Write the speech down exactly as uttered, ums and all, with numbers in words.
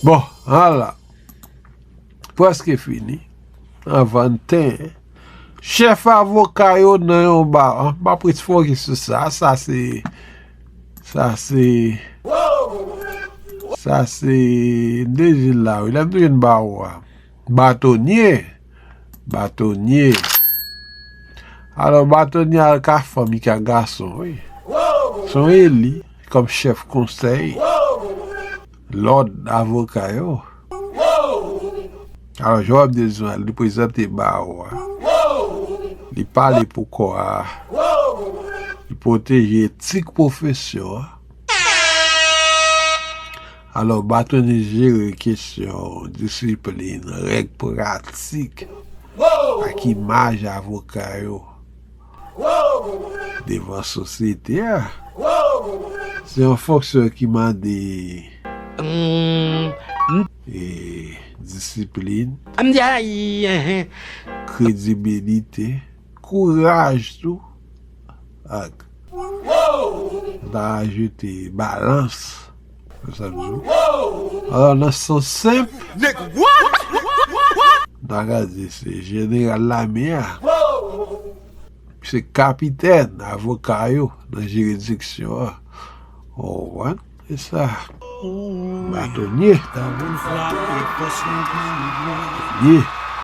Bon, ala. Prèske fini. Anvan n ten. Chèf avoka yo nan yon ba. M p ap ret fòkis sou sa. Sa se. Sa se. Sa se. M te di l la, wi. Lè m te jwenn bawo a. Batonye. Batonye. Alò, batonye a ka fanm, li ka gason, wi. Se yon eli kòm chèf konsèy. Lòd avoka yo. Alò, Jowab Dezwen, li prezante bawo a. Li pale pou kò a. Li pwoteje etik pwofesyon an. Alò, batonye jere kesyon disiplin, règ pratik ak imaj avoka yo devan sosyete a. Se yon fonksyon ki mande e, disiplin, kredibilite, kouraj tou, ak m ta ajoute balans. Sa m di w. Alò, nan sans senp, n a ka di se jeneral lame a, se kapitèn avoka yo nan jiridiksyon an. Ou konprann? Se sa. Batonye. Batonye.